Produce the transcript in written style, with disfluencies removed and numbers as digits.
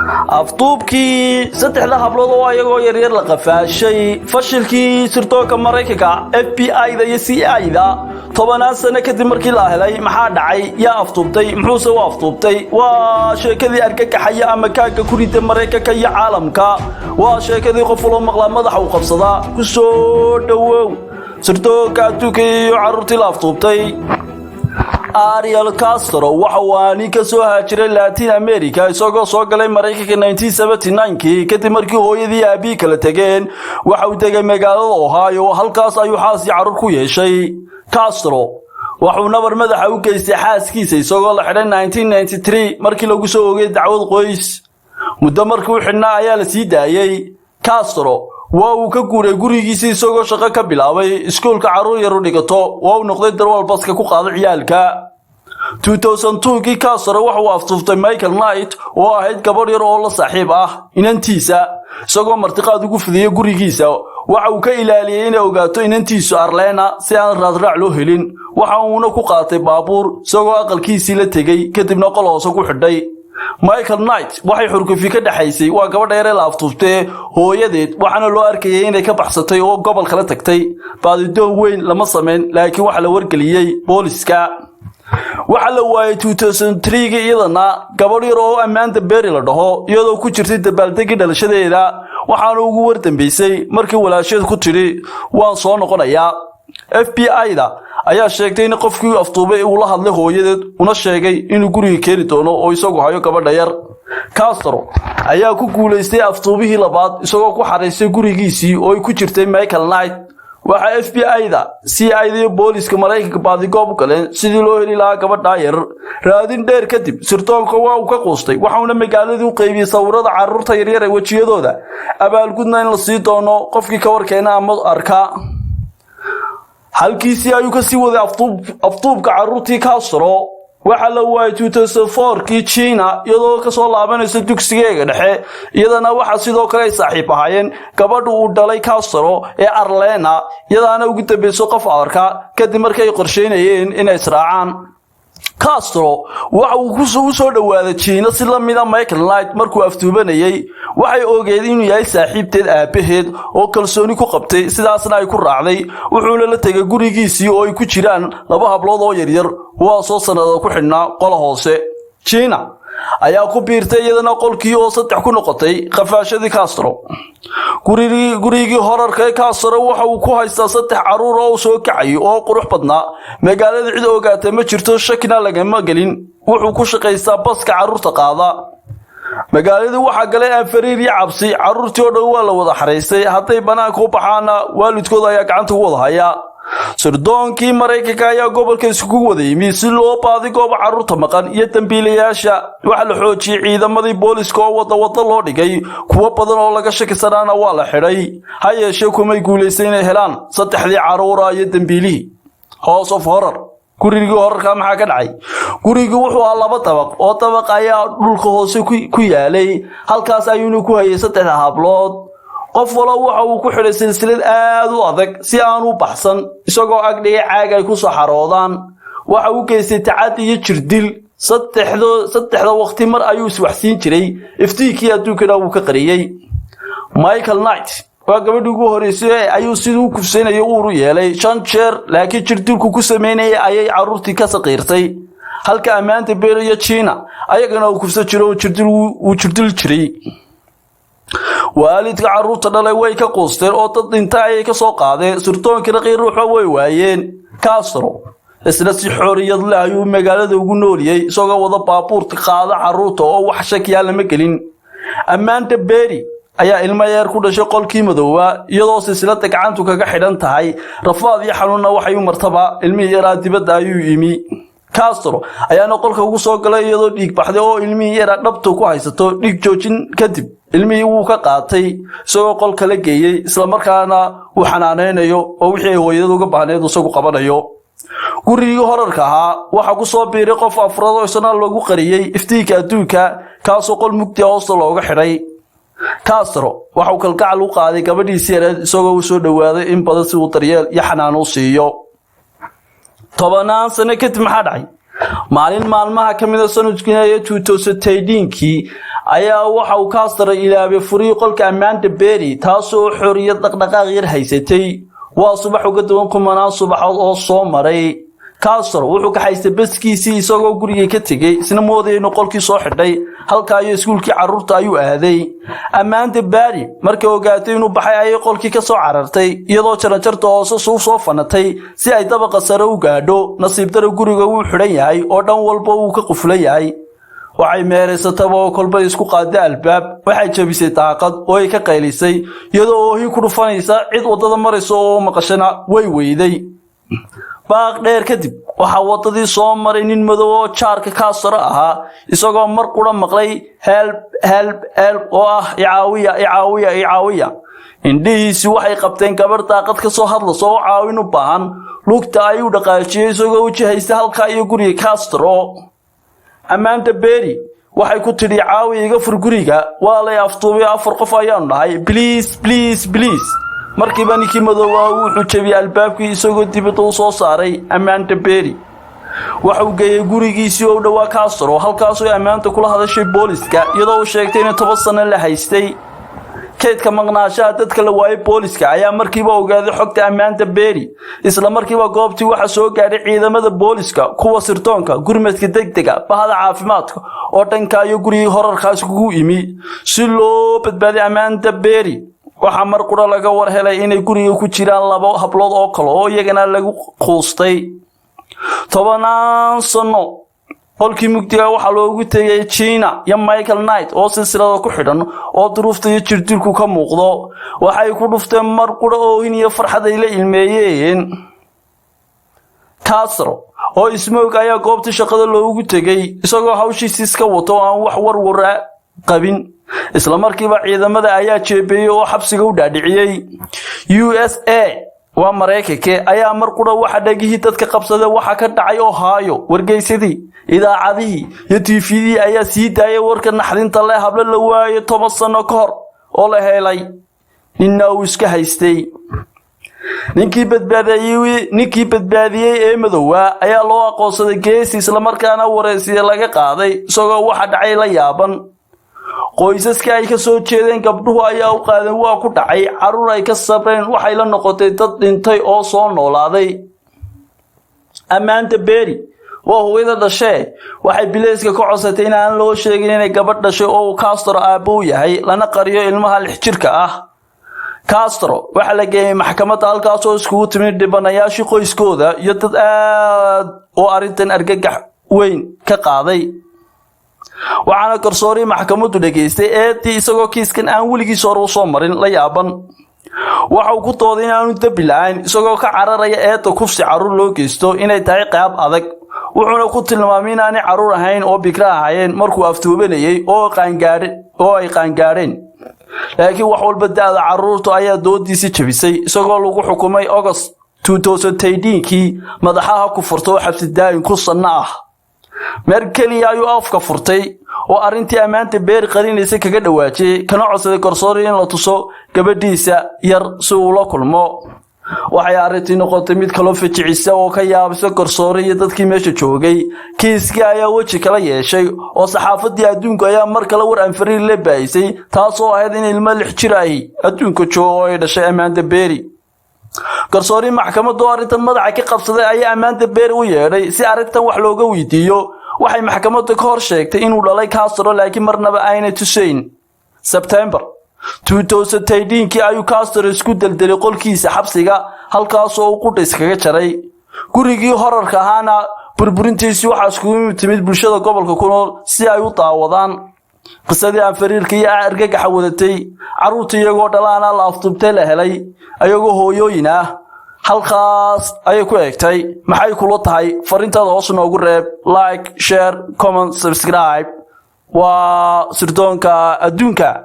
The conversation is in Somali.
Afduubkii saddexda hablood oo ayagoo yaryar la qafaashay, fashilkii sirdoonka Maraykanka, FBI-da iyo CIA-da. 10-aan sano kadib markii la helay, maxaa dhacay? Yaa afduubtay? Muxuuse u afduubtay? Waa sheekadii argagaxaya ama kaagga ku rida Maraykanka iyo caalamka. Waa sheekadii qof waloo maqlaa madaxa u qabsadaa. Ku soo dhowow sirdoonka adduunka iyo carruurtii la afduubtay. Ariel Castro waxa uu nin ka soo haajiray Latin America, isagoo soo galay Maraykanka 1979kii kadib markii hooyadii aabihii kala tegeen. Waxa uu degay magaalada Ohio, halkaas ayuu xaas iyo carruur ku yeeshay. Castro waxuu nabar madaxa u geystay xaaskiisa, isagoo la xidhay 1993 markii lagu soo ogay dacwad qoys. Muddo markii u xidhnaa ayaa la sii daayey. Castro waa uu ka guuray gurigiisa, isagoo shaqo ka bilaabay iskuulka carruur yaru dhigato. Waa uu noqday darwal baska ku qaada ciyaalka. 2002kii Castro waxa uu afduuftay Michael Knight oo ahayd gabadh yar oo la saaxiib ah inantiisa, isagoo martiqaad ugu fidiyey gurigiisa. Waxa uu ka ilaaliyey inay ogaato inantiisu Arlena si aan raadraac loo helin. Waxa uuna ku qaatay baabuur, isagoo aqalkiisii la tegey, kadibna qol hoose ku xidhay. Michael Knight waxay xurgufi ka dhexaysay, waa gabadha yaree la aftuuftee, hooyadeed, waxaana loo arkayay inay ka baxsatay oo gobol kala tagtay. Baadidoon weyn lama samayn, laakiin waxaa la wargeliyey booliska. Waxaa la waayey 2003 iyadana gabadh yar oo Amanda Berry la dhaho, iyadoo ku jirtay dabaaldegii dhalashadeeda. Waxaana ugu war dambeysay markii walaasheed ku tidhi, "Waan soo noqonayaa." FBI-da ayaa sheegtay in qofkii afduubay uu la hadlay hooyadeed, una sheegay inuu guriga keeni doono oo isagu hayo gabadha yar. Castro ayaa ku guulaystay afduubihii labaad, isagoo ku xaraystay gurigiisii oo ay ku jirtay Michael Knight. Waxaa FBI-da, CIA-da iyo booliska Maraykanka baadigoob u galeen sidii loo heli lahaa gabadhaa yar. Raadin dheer kadib, sirdoonka waa uu ka quustay, waxauna magaaladii u qaybiyey sawirada carruurta yaryar ee wejiyadooda, abaalgudna in la sii doono qofkii ka warkeena ama arka. Halkiisii ayuu kasii waday afduubka carruurtii Castro. Waxaa la waayay 2004kii China, iyadoo kasoo laabanaysa dugsigeega dhexe. Iyadana waxaa sidoo kale ay saaxiib ahaayeen gabadha uu dhalay Castro ee Arlena, iyadaana ugu dambeyso qof arka kadib markii ay qorsheynayeen inay israacaan. Castro waxa uu u soo dhowaaday Jiina si la mida Michael Knight markuu afduubanayay. Waxay ogeed inuu yahay saaxiibteed aabbaheed oo kalsooni ku qabtay, sidaasna ay ku raacday. Wuxuuna la tegay gurigiisii oo ay ku jiraan laba hablood oo yaryar, kuwaasoo sannado ku xidhnaa qola hoose. Jiina ayaa ku biirtay iyadana qolkii, oo saddex ku noqotay qafaashadii Castro. Gurigii horarka ee Castro waxa uu ku haystaa saddex carruur oo uu soo kacay oo qurux badnaa. Magaalada cid ogaata ma jirto, shakina lagama gelin. Wuxuu ku shaqaystaa baska carruurta qaada. Magaaladii waxaa galay anfariir iyo cabsi. Carruurtii oo dhan waa la wada xaraystay, hadday bannaanka u baxaana waalidkooda ayaa gacanta ugu wada haya. Sirdoonkii Maraykanka ayaa gobolka isugu wada yimi si loo baadigoobo carruurta maqan iyo dambiilayaasha. Waxaa la xoojiyey ciidamadii booliska oo wada wado loo dhigay, kuwo badan oo laga shakisanaana waa la xidhay. Ha yeeshee, kumay guulaystay inay helaan saddexdii carruura iyo dambiilihii. House of Horror, gurigii horarka, maxaa ka dhacay? Gurigii wuxuu ahaa laba dabaq, oo dabaq ayaa dhulka hoose ku yaalay. Halkaas ayuuna ku hayay saddexda hablood. Qof walo waxa uu ku xidhay silsilad aad u adag si aanu baxsan, isagoo ag dhigay caag ay ku soo xaroodaan. Waxa uu geystay tacad iyo jirdil. Saddexda waqti mar ayuu iswaxsiin jiray, iftiinkii adduunkana wuu ka qariyey. Michael Knight waa gabadhii ugu horreysay ayuu siduu u kufsanayo uuru yeelay shan jeer, laakiin jirdilku ku sameynayay ayay carruurtii ka saqiirtay, halka Amanda Berry iyo Gina ayagana uu kufsan jiro, uu jirdil jiray. Waalidka carruurta dhalay way ka quusteen oo dad dhinta ayay ka soo qaadeen. Sirdoonkiina qiir ruuxba way waayeen. Castro isna si xorriyad leh ayuu magaalada ugu nooliyey, isagoo wada baabuurta qaada carruurta oo wax shakiyaa lama gelin. Amanda Berry ayaa ilmo yeer ku dhashay qolkii madooba, iyadoo silsilada gacantu kaga xidhan tahay. Rafaad iyo xanuunna waxay u martaba ilmihii yaraa dibadda ayuu yimi. Castro ayaana qolka ugu soo galay iyadoo dhiig baxday oo ilmihii yaraa dhabta ku haysato. Dhiig joojin kadib ilmihii wuu ka qaatay, isagoo qol kala geeyey, islamarkaana uu xanaanaynayo oo wixii ay hooyadad uga baahneed isagu qabanayo. Gurigii horarka ahaa waxaa ku soo biiray qof afraad oo isna lagu qariyey iftiinka adduunka, kaasoo qol mugdi hoosta looga xidhay. Castro waxa uu kalgacal u qaaday gabadhiisii yareed, isagoo u soo dhowaaday in badan si uu daryeel iyo xanaan u siiyo. 10-aan sano kadib maxaa dhacay? Maalin maalmaha ka mida sanadkii 2013-kii ayaa waxa uu Castro ilaabay furihii qolka Amanda Berry, taasoo xorriyad dhaqdhaqaaq yar haysatay. Waa subax uga duwan kumanaan subaxood oo soo maray. Castro wuxuu kaxaystay baskiisii isagoo gurigii ka tegey, isna moodaya inuu qolkii soo xidhay. Halkaa iyo iskuulkii carruurta ayuu aaday. Amanda Berry markay ogaatay inuu baxay ayay qolkii ka soo carartay, iyadoo jaranjarta hoose suuf soo fanatay si ay dabaqa sare u gaadho. Nasiib daro, guriga wuu xidhan yahay oo dhan walba wuu ka qufulan yahay. Waxay meeraysataba oo kolba isku qaada albaab. Waxay jabisay daaqad oo ay ka qaylisay iyadoo oohin ku dhufanaysa. Cid waddada maraysa oo maqashana way weyday. Baaq dheer kadib waxaa waddadii soo maray nin madow oo jaarka Castro ahaa, isagoo mar qura maqlay "Help, help, help" oo ah "Icaawiya, icaawiya, icaawiya". Indhihiisi waxay qabteen gabadh daaqad ka soo hadlaysa oo caawin u baahan. Lugta ayuu dhaqaajiyey isagoo u jihaysta halkaa iyo guriga Castro. Amanda Berry waxay ku tidhi, "Caawi, iga fur guriga, waa lay afduubay, afar qof ayaanu dhahay, please, please, please." Markiiba ninkii madoobaa wuxuu jebiyey albaabkii isagoo dibadda u soo saaray Amanda Berry. Waxa uu geeyey gurigiisii oo u dhowaa Castro, halkaasoo Amanda kula hadashay booliska, iyadoo uu sheegtay inay 10 sano la haystay. Kaydka maqnaashaha dadka la waayay booliska ayaa markiiba ogaaday xogta Amanda Berry. Isla markiiba goobtii waxaa soo gaadhay ciidamada booliska, kuwa sirdoonka, gurmadka degdega, bahda caafimaadka oo dhanka iyo gurigii horarkaas kugu imi si loo badbaadiy Amanda Berry. Waxaa mar qura laga war helay inay guriga ku jiraan labo hablood oo kale oo iyagana lagu quustay 10-naan sano. Qolkii mugdiga waxaa loogu tegay Gina iyo Michael Knight oo silsilada ku xidhan oo duruufta iyo jirdilku ka muuqdo. Waxay ku dhufteen mar qura oohin iyo farxad ay la ilmeeyeen. Castro oo ismoog ayaa goobtii shaqada loogu tegay isagoo hawshiisi iska wato oo aan wax warwara qabin. Isla markiiba ciidamada ayaa jeebeeyey oo xabsiga u dhaadhiciyey. USA, waa Maraykanke, ayaa mar qura waxa dhegihii dadka qabsaday waxa ka dhacay Ohio. Wargeysadii, idaacadihii iyo TV-dii ayaa sii daayay warka naxdinta leh: hablo la waayo 10 sano ka hor oo la helay, ninna uu iska haystay. Ninkii badbaadiyey ee madowaa ayaa loo aqoonsaday geesi, islamarkaana wareysiya laga qaaday isagoo waxa dhacay la yaaban. Qoysaska ay ka soo jeedeen gabdhuhu ayaa u qaadeen waa ku dhacay carruur ay ka sabreen. Waxay la noqotay dad dhintay oo soo noolaaday. Amanda Berry waa hooyada dhashee. Waxay bileyska ka codsatay in aan loo sheegin inay gabadh dhashay oo uu Castro aabbo u yahay, lana qariyo ilmaha 6 jirka ah. Castro waxaa la geeyey maxkamadda, halkaasoo iskugu timid dhibanayaashii, qoyskooda iyo dad aad oo arrintan argagax weyn ka qaaday. Waxaana garsoorii maxkamaddu dhegaystay eedii isagoo kiiskan aan weligiis hore usoo marin la yaaban. Waxa uu ku dooday in aanu dembi lahayn, isagoo ka cararaya eedda kufsi carruur loo geysto inay tahay qaab adag. Wuxuuna ku tilmaamay inaanay carruur ahayn oo bikra ahaayeen markuu aftuubanayay oo ay qaangaadheen, laakiin wax walba da'da carruurtu ayaa doodiisii jabisay, isagoo lagu xukumay August 2013-kii madaxaha ku furta oo xabsi daa'in ku sanno ah. Meer keliya ayuu afka furtay oo arrintii Amanda Berry qarinaysay kaga dhawaajiyey, kana codsaday garsoori in la tuso gabadhiisa yar si uu la kulmo. Waxay arrintii noqotay mid kaloo fajicisa oo ka yaabisa garsoore iyo dadkii meesha joogay. Kiiskii ayaa weji kala yeeshay oo saxaafadii adduunku ayaa mar kale war anfariir la baayisay, taasoo ahayd in ilmo 6 jir ahi adduunka joogo oo ay dhashay Amanda Berry. Garsoorii maxkamaddu arrintan madaxa ka qabsaday ayaa Amanda Berry u yeedhay si arrintan wax looga weydiiyo. Waxay maxkamaddu ka hor sheegtay inuu dhalay Castro, laakiin marnaba aanay tusayn. Sebtembar 2013-kii ayuu Castro isku deldelay qolkiisa xabsiga, halkaasoo uu qudha iskaga jaray. Gurigii horarka ahaana burburintiisii waxaa iskugu timid bulshada gobolka ku nool si ay u daawadaan qisadii anfariirka iyo argagaxa wadatay: carruurta iyagoo dhalaana la afduubtay, la helay ayagoo hooyooyin ah. Halkaas ayay ku eegtay. Maxay kula tahay? Fariintaada hoos noogu reeb. Like, share, comment, subscribe. Waa Sirdoonka Adduunka.